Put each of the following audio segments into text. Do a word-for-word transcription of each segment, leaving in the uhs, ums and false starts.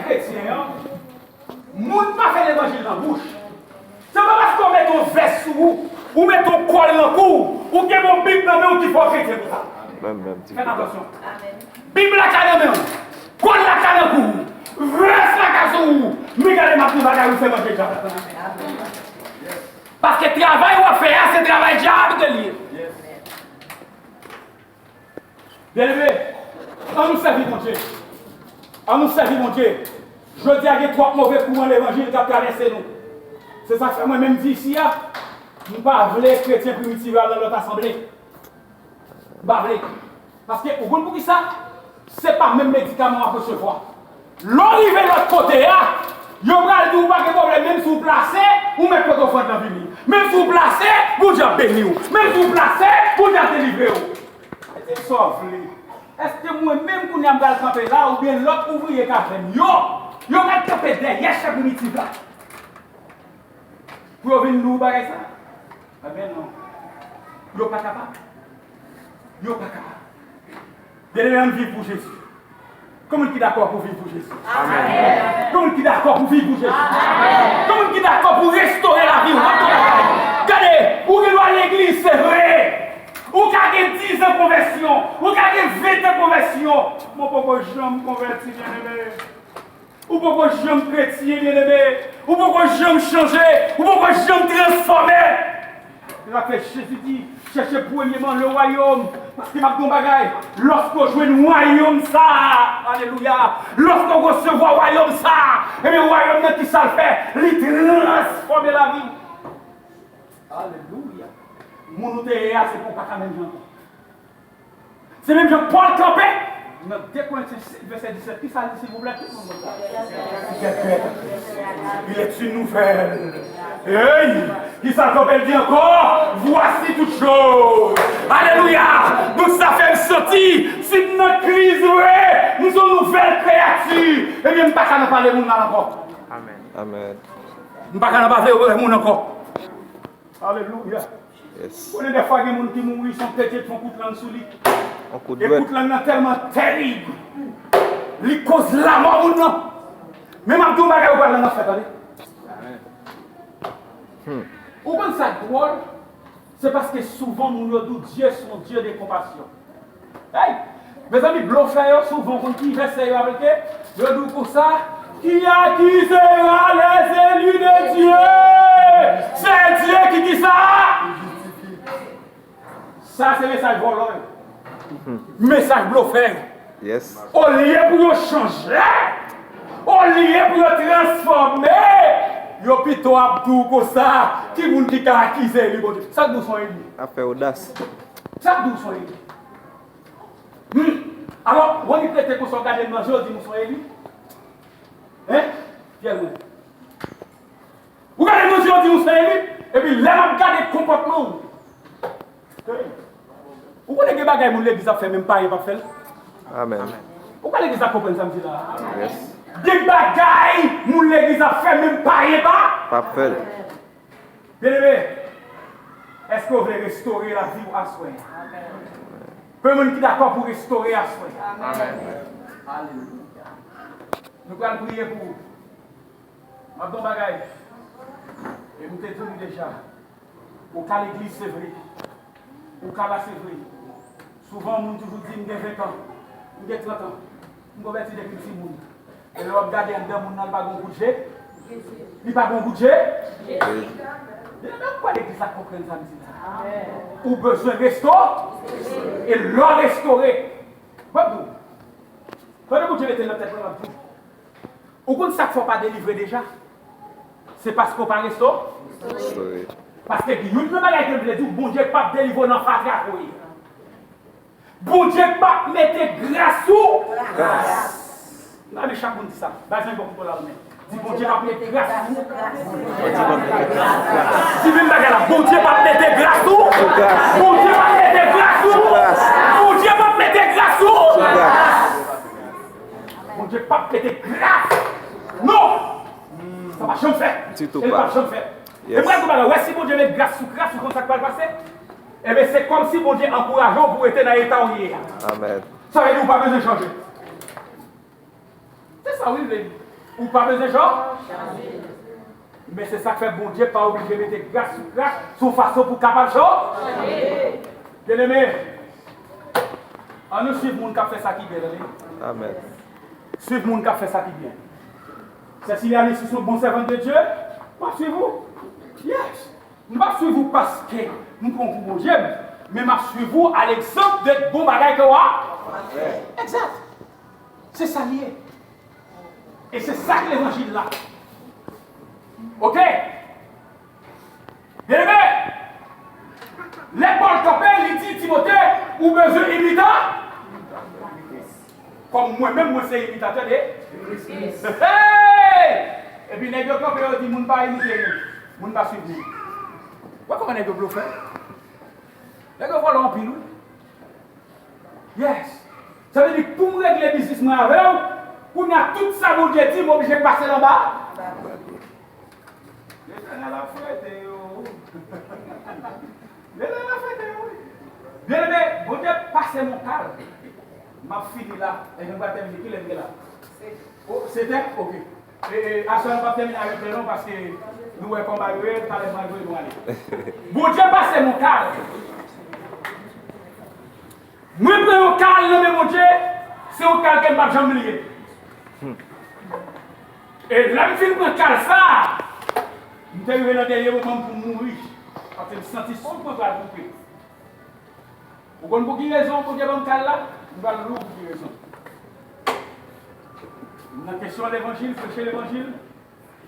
Kretyen an, moun pa fè levanjil nan bouch. Se pa paske w mete yon vès sou ou, ou mete yon kòl nan kou w, ou gen yon Bib nan men w ki fè w kretyen konsa. Fè atansyon. Bib la ka nan men w, kòl la ka nan kou w, vès la ka sou ou, men gade m ap di w bagay ou fè manje dyab la. Paske travay w ap fè a, se travay dyab ke l ye. Byeneme, ann nou sèvi Bondye. Ann nou sèvi Bondye. Jodi a gen twòp move kouran levanjil k ap travèse nou. Se sa k fè mwen menm di isi a, m pa vle kretyen Primitiva nan lòt asanble. M pa vle. Paske, ou konn poukisa? Se pa menm medikaman w ap resevwa. Lè w rive lòt kote a, yo pral di w pa gen pwoblèm, menm si w plase, ou mèt pote ofrann nan vini. Menm si w plase, Bondye ap beni w. Menm si w plase, Bondye ap delivre w. Èske sa w vle? Èske mwen menm kounye a m pral kanpe la, oubyen lòt ouvriye k ap jwenn yo, yo pral kanpe dèyè chè Primitiva pou yo vin di w bagay sa? Ebyen non. Yo pa kapab. Yo pa kapab. Byeneme, ann viv pou Jezi. Konbyen ki dakò pou viv pou Jezi? Konbyen ki dakò pou viv pou Jezi? Konbyen ki dakò pou restore lavi w? Gade, ou gen dwa legliz, se vre. Ou ka gen diz an konvèsyon, ou ka gen ven an konvèsyon, men w poko janm konvèti, byeneme. Ou poko janm kretyen, byeneme. Ou poko janm chanje. Ou poko janm transfòme. Se sa k fè Jezi di, chèche premyèman le wayòm. Paske m ap di w yon bagay, lòske w jwenn wayòm sa a, alelouya, lòske w resevwa wayòm sa a, ebyen, wayòm nan, ki sa l fè? Li transfòme lavi w. Alelouya. Moun ou te ye a, se pou w pa ka menm jan ankò. Se menm jan Pòl kanpe nan de Korentyen senk, vèsè disèt. Kisa l di, silvouplè? Tout moun konn sa. Il est une nouvelle. Hey! Kisa l kanpe, l di ankò? Voici toutes choses. Alelouya! Donk, sa fè m santi, si m nan Kris vre, m se yon nouvèl kreyati. Ebyen, m pa ka nan pale moun mal ankò. Amèn. Amèn. M pa ka nan pale moun ankò. Alelouya. Yes. Konnen dèfwa gen moun ki mouri, se yon kretyen ki fè yon kout lang sou li. Yon kout dwèt. E kout lang nan tèlman tèrib, li koz lanmò moun nan. Men m ap di w yon bagay, ou pral nan lanfè, tande. Hmm. Ou konn sa k dwòl? Se paske souvan moun yo di w Dye se yon Dye de konpasyon. Hey! Mezanmi, blofè yo souvan konn ki vèsè yo aplike. Yo di w konsa, qui accusera les élus de Dieu? C'est Dieu qui, kisa? Sa se mesaj vòlò yo. Mesaj blofè yo. Yes. Olye pou yo chanje, olye pou yo transfòme, yo pito ap di w konsa, ki moun ki ka akize eli Bondye? Sa k di w se yon eli? Afè odas. Sa k di w se yon eli? Hmm. Alò, w annik rete konsa, w gade m nan je, w di m w se yon eli? Hein? Fyèl mwen. Ou gade m nan je, w di m w se yon eli? Epi lè m ap gade konpòtman w. Ou konnen gen bagay moun legliz ap fè, menm payen p ap fè l? Amèn. Ou konnen legliz la konprann sa m di la? Yes. Gen bagay moun legliz ap fè, menm payen pa? P ap fè l. Byeneme, èske w vle restore lavi w aswè a? Konbyen moun ki dakò pou restore aswè a? Amèn. Alelouya. Nou pral priye pou ou. M ap di w yon bagay. E m te di w li deja. Ou ka legliz, se vre. Ou ka la, se vre. Souvan, moun toujou di, "M gen ven tan, m gen trant an, m konvèti depi m timoun." E lè w ap gade anndan moun nan, li pa gen yon gout je? Li pa gen yon gout je? Byeneme, m kwè legliz la konprann sa m di la. Ou bezwen resto-, e lè w restore, w ap di w, tande Bondye mete l nan tèt mwen, m ap di w, ou konn sa k fè w pa delivre deja? Se paske w pa resto-, restore. Paske gen youn nan bagay ke m vle di w, Bondye p ap delivre w nan fatra ke w ye. Bondye p ap mete gras sou. Gras. N a men chak moun di sa. Bay zanmi bò kote w la lanmen. Di, "Bondye p ap mete gras sou." Di menm bagay la. "Bondye p ap mete gras sou." Sou gras. "Bondye p ap mete gras sou." Sou gras. "Bondye p ap mete gras sou." Sou gras. Bondye p ap mete gras. Non! Sa pa janm fèt. Ditou pa. E li p ap janm fèt. Yes. E m pral di w bagay, w wè si Bondye met gras sou gras, ou konn sa k pral pase? Ebyen, se kòmsi Bondye ankouraje w pou w rete nan eta w ye a. Amèn. Sa vle di ou pa bezwen chanje. Se sa Ou pa bezwen chanje. Men se sa k fè Bondye pa oblije mete kras sou kras sou fason pou w kapab chanje. Byeneme, ann nou swiv moun k ap fè sa ki byen, tande. Amèn. Swiv moun k ap fè sa ki byen. Cecilia, li se yon bon sèvant de Dye, m ap swiv ou. Yes. M p ap swiv ou paske m pran w pou Bondye m, men m ap swiv ou a legzanp de bon bagay ke w ap fè. Egzak. Se sa l ye. E se sa k levanjil la. Oke? Byeneme, lè Pòl kanpe, li di Timote, ou bezwen imita. Kòm mwen menm, mwen se imitatè de Kris. Hey! Epi nèg yo kanpe, yo di, moun pa imite moun, moun pa swiv moun. Wè kòman nèg yo blofè? Nèg yo vòlò anpil, wi. Yes. Sa vle di, pou m regle biznis mwen avè w, kounye a tout sa Bondye di, m oblije pase l anba. Letènèl ap frete yo. Letènèl ap frete yo, wi. Byeneme, Bondye pase m yon kal. M ap fini la. E nou va tèmine. Kilè n gen la? O, sèt è? Oke. E, e, aswè nou p ap tèmine avèk lè non, paske nou wè kòman yo ye, talè m pral voye nou ale. Bondye pase m yon kal. Mwen pran yon kal nan men Bondye, se yon kal ke m p ap janm bliye. E lè m fin pran kal sa a, m te rive nan dènye moman m pou m mouri. Paske m santi souf mwen pral koupe. Ou konn pou ki rezon Bondye ban m kal la? M pral di w pou ki rezon. Nan kesyon levanjil, preche levanjil,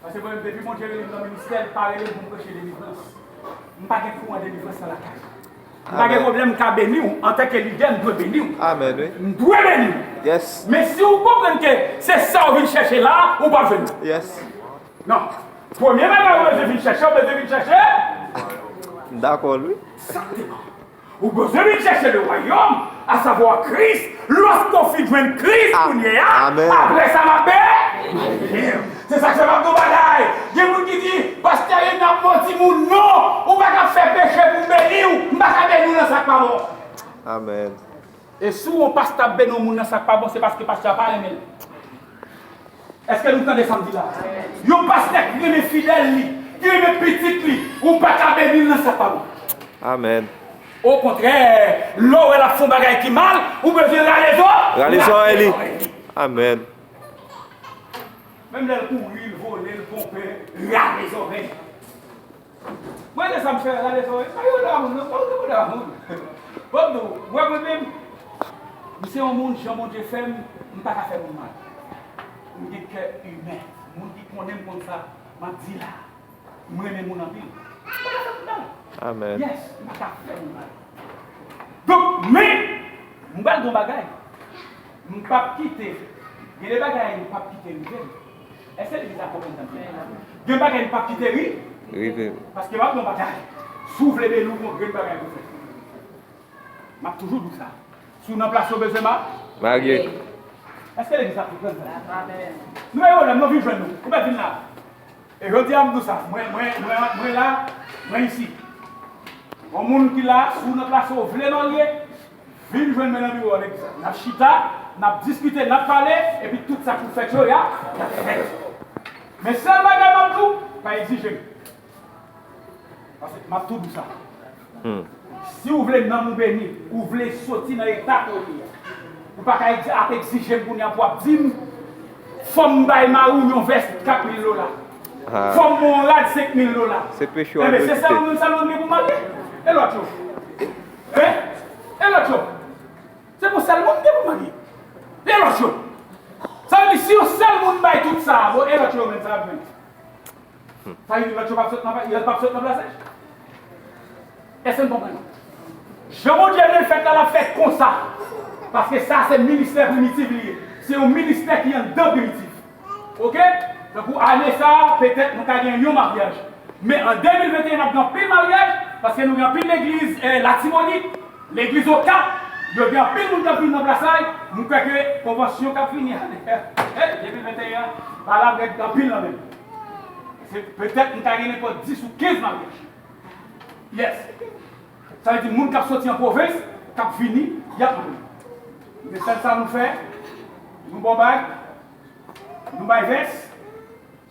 paske mwen menm, depi Bondye rele m nan ministè, l pa rele m pou m preche delivrans. M pa gen kouran delivrans nan lakay. M pa gen pwoblèm, m ka beni w. Antanke lidè, m dwe beni w. Amèn, wi. M dwe beni w. Yes. Men si w konprann ke se sa w vin chèche la, ou p ap jwenn li. Yes. Non. Premye bagay ou bezwen vin chèche, ou bezwen vin chèche. M dakò, wi. Egzakteman. Ou bezwen vin chèche le wayòm, asavwa Kris. Lòske w fin jwenn Kris kounye a, apre sa m ap beni w. Se sa k fè m ap di w bagay. Gen moun ki di, pastè Rene ap manti moun. Non, ou pa ka fè peche pou m beni w. M pa ka beni w nan sa k pa bon. Amèn. E si yon pastè ap beni yon moun nan sa k pa bon, se paske pastè a pa renmen l. Èske nou tande sa m di la? Yon pastè ki renmen fidèl li, ki renmen pitit li, ou pa ka beni l nan sa k pa bon. Amèn. Okontrè, lè w wè l ap fè yon bagay ki mal, ou bezwen rale zò-, rale zòrèy li. Amèn. Menm lè l kouri, l vole, l ponpe, rale zòrèy. Mwen, lè sa m fè, gade sa, pa yo la moun, non, pa yo la moun. Bon, nou, mwen, mwen menm, m se yon moun, jan Bondye fè m, m pa ka fè moun mal. M gen kè imen. Moun ki konnen m konn sa, m ap di la. M renmen moun anpil. M pa ka fè moun mal. Amèn. Yes, m pa ka fè moun mal. Donk, men, m pral di w yon bagay. M p ap kite, gen de bagay m p ap kite rive m. Èske legliz la konprann sa m di la? Gen bagay m p ap kite ri-, rive m. Paske m ap di w yon bagay. Si w vle beni w, gon grenn bagay pou w fè. M ap toujou di w sa. Si w nan plas ou bezwen ma-, marye. Èske legliz la konprann sa? Amèn. Nou pa gen pwoblèm, non, vin jwenn nou. Ou pa vin la. E jodi a, m di w sa, mwen, mwen, mwen, mwen la, mwen isit. Yon moun ki la, si w nan plas ou vle marye, vin jwenn mwen nan biwo a legliz la. N ap chita, n ap diskite, n ap pale, epi tout sa k pou fèt yo, y ap, y ap fèt. Men sèl bagay m ap di w, pa egzije m. Paske m ap tou di w sa. Hmm. Si w vle nanm ou beni, ou vle soti nan eta ke w ye a, ou pa ka egzi-, ap egzije m kounye a pou w ap di m, fò m bay mari w yon vès kat mil dola. Ah. Fò m ba w yon rad senk mil dola. Se peche w. Enben, se sèl ou menm, sèl ou menm ki pou marye. E lòt yo? Hein? E lòt yo? Se pou sèl moun ki pou marye. E lòt yo? Sa vle di, si yon sèl moun bay tout sa, bon, e lòt yo menm, sa ap jwenn. Sa vle di lòt yo p ap sot nan, yo p ap sot nan plasaj. Èske n konprann? Jan Bondye vle l fèt la, l ap fèt konsa. Paske sa se ministè primitif li ye. Se yon ministè ki anndan primitif. Oke? Tankou ane sa a, petèt nou ka gen yon maryaj. Men an de mil venteyen, n ap gen anpil maryaj, paske nou gen anpil legliz, eh, Latibonit. Legliz Okap, yo gen anpil moun k ap vin nan plasay, m kwè ke konvansyon k ap vini a, eh, eh, depi venteyen an, pa la, gen anpil nan menm. Se petèt m ta gen nenpòt dis ou kenz maryaj. Yes. Sa vle di moun k ap soti an pwovens, k ap vini, y ap vini. Men sèl sa nou fè, nou bon bag, Nou bay vès.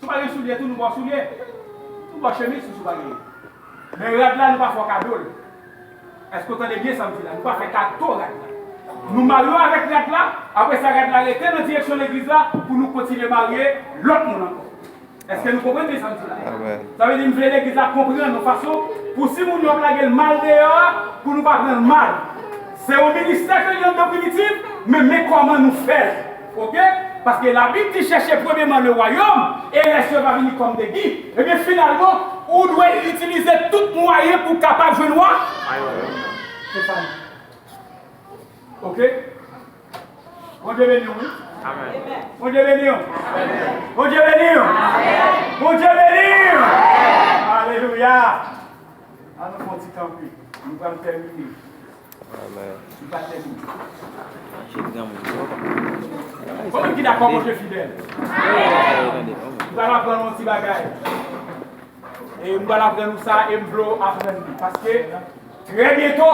Si w pa gen soulye tou, nou ba w soulye. Nou ba w chemiz tou si w pa genyen. Men rad la, nou pa fè w kado l. Èske w tande byen sa m di la? Nou pa fè kado rad la. Nou marye w avèk rad la, apre sa rad la rete nan direksyon legliz la pou nou kontinye marye lòt moun ankò. Èske nou konprann byen sa m di la? Amèn. Sa vle di m vle legliz la konprann yon fason pou si moun yo ap lage l mal deyò a, pou nou pa pran l mal. Se yon ministè ke li anndan primitiv, men men kòman nou fè l. Oke? Paske Labib di, chèche premyèman le royaume, et les cieux va vini comme des guides. Ebyen, finalman, ou dwe itilize tout mwayen pou w kapab jwenn wa. Se sa. Oke? Bondye beni w, wi. Amèn. Bondye beni w. Bondye beni w. Bondye beni w. Alelouya. An nou fè yon ti kanpe. Nou pral tèmine. Amèn. Nou pral tèmine. Mache granmoun. Konbyen ki dakò Bondye fidèl? Nou pral aprann yon ti bagay. E m pral aprann ou sa, e m vle w aprann li. Paske, trè byento,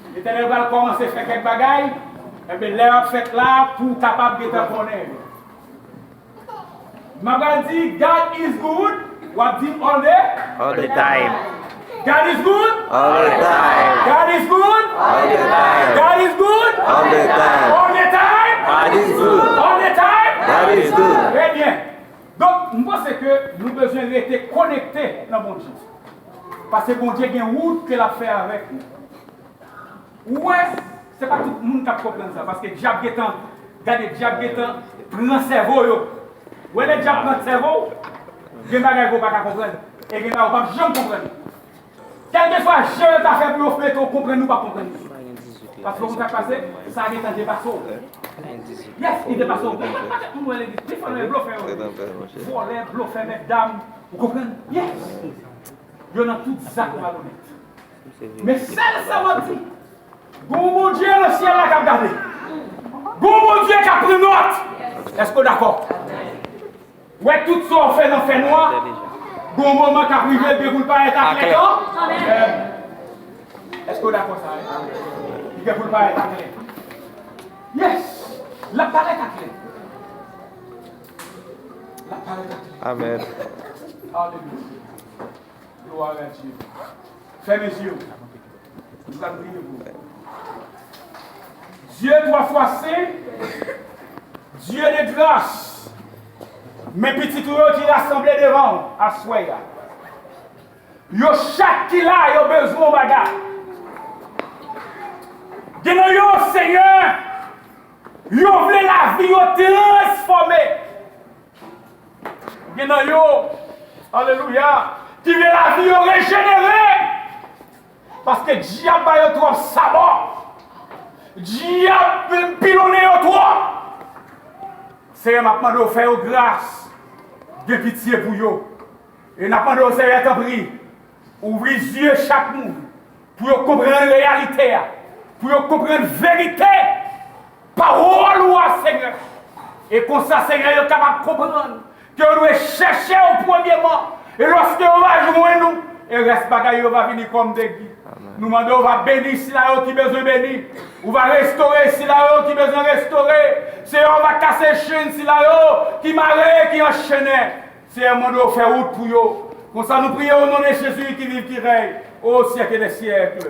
Letènèl pral kòmanse fè kèk bagay, enben, lè y ap fèt la, pou w kapab gentan konnen. M ap pral di, God is good, w ap di m all the. All the time. God is good. All the time. God is good. All the time. God is good. All the time. All the time. God is good. All the time. God is good. Trè byen. Donk, m panse ke nou bezwen rete konekte nan Bondye. Paske Bondye gen wout ke l ap fè avèk nou. Ou wè, se pa tout moun k ap konprann sa, paske dyab gentan, gade, dyab gentan pran sèvo yo. Ou wè lè dyab pran sèvo w, gen bagay ke w pa ka konprann, e gen bagay ou p ap janm konprann. Kèlkeswa jan yo ta fè pou yo mete w konprann, ou p ap konprann li. Paske ou konn sa k pase, sa gentan depase w. Yes, li depase w. Ou wè legliz, pi fò nan blofè yo. Vòlè, blofè, mèt dam, ou konprann? Yes. Yo nan tout zak malonèt. Men sèl sa m ap di, gon Bondye nan syèl la k ap gade. Gon Bondye k ap pran nòt. Èske w dakò? Wè tout sa w fè nan fènwa, gon moman k ap rive, l gen pou l parèt aklè. Èske w dakò sa? Li gen pou l parèt aklè. Yes! L ap parèt aklè. L ap parèt aklè. Amèn. Alelouya. Gloire à Dieu. Fèmen zye w. Nou pral priye pou ou. Dieu twa fwa sen, Dieu de grâce, men pitit ou yo ki rasanble devan w aswè a. Yo chak ki la, yo bezwen yon bagay. Gen nan yo, Senyè, yo vle lavi yo transfòme. Gen nan yo, alelouya, ki vle lavi yo rejenere. Paske dyab ba yo twòp sabò. Dyab pilonnen yo twòp. Senyè, m ap mande w fè yo gras. Gen pitye pou yo. E n ap mande w, Senyè, tanpri, ouvri zye chak moun pou yo konprann reyalite a, pou yo konprann verite pawòl ou a, Senyè. E konsa, Senyè, yo kapab konprann ke yo dwe chèche w premyeman. E lòske yo va jwenn ou, e rès bagay yo va vini kòm degi. Nou mande w va beni sila yo ki bezwen beni. Ou va restore sila yo ki bezwen restore. Senyè, ou va kase chenn sila yo ki mare, ki anchennen. Senyè, mande w fè wout pou yo. Konsa nou priye o non de Jezi ki viv, ki rèy o syèk dè syèk.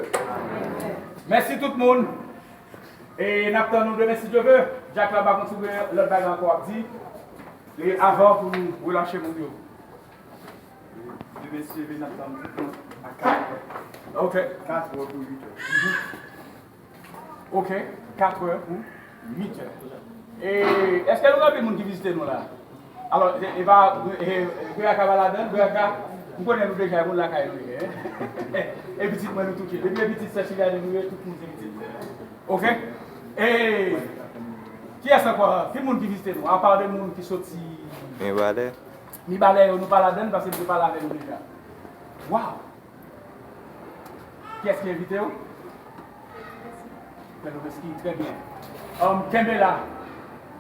Mèsi tout moun. E n ap tann nou demen si Dye ve. Dyak la pa konn si w gen lòt bagay ankò w ap di. E avan pou nou relache moun yo. Demen si Dye ve, n ap tann nou a kat è. Ok. Kat è pou uit è. Ok, kat è pou uit è. E èske nou gen anpil moun ki vizite nou la? Alò, e, e pa, e, e, Goyaka pa ladann, Goyaka, m konnen nou deja, e moun lakay nou ye, en? E pitit mwen nou tout ye. Depi e pitit sè Chilyannen nou ye, tout moun se pitit mwen. Ok? E kiyès ankò? Ki moun ki vizite nou? Apa de moun ki soti Mibalè. Mibalè yo, nou pa ladann paske nou te pale avè nou deja. Waw! Kiyès ki envite w? Peloveski, trè byen. Um, kenbe la.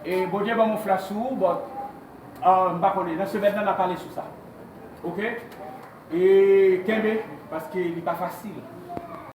E Bondye ban m yon flash sou ou, but, um, m pa konnen. Nan semèn nan, n a pale sou sa. Oke? E kenbe, paske li pa fasil.